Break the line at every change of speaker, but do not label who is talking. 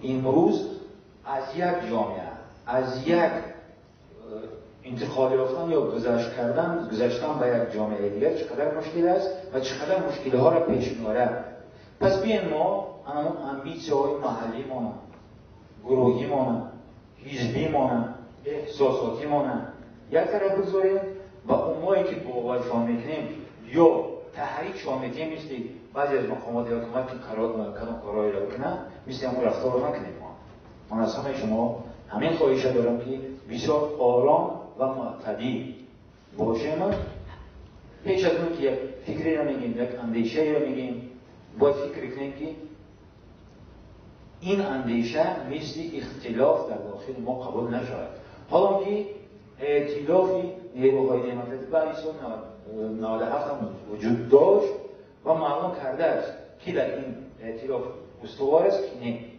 Имрӯз аз як ҷомеа, аз як интиқол ёфтан ё гузашт кардан, гузаштан ба як ҷомеаи дигар чӣ қадар мушкил аст ва чӣ қадар мушкилиҳоро пеш меорад. Пас биёем мо ҳамон амбитсияҳои маҳаллимон, гурӯҳимон, ҳизбимон, эҳсосотимон як тараф бигзорем ва онҳое ки боваршон мекунем ё таҳрикшон мекунем, мисли баъзе аз мақомоти ҳукумат ки кадом корҳоеро бикунанд, мисли ҳамон рафторро накунем мо. Ман аз ҳамаи шумо ҳамин хоҳиша дорам ки бисёр ором ва мӯътадил бошем. Пеш аз он ки як фикреро мегӯем, як андешаеро мегӯем, бояд фикр кунем ки ин андеша мисли ихтилоф дар дохили мо қабул нашавад. Ҳоло ки эътилофи нерӯҳои демократӣ баъди соли 97 ҳам вуҷуд дошт ва маълум кардааст ки дар ин эътилоф устувор аст ки не.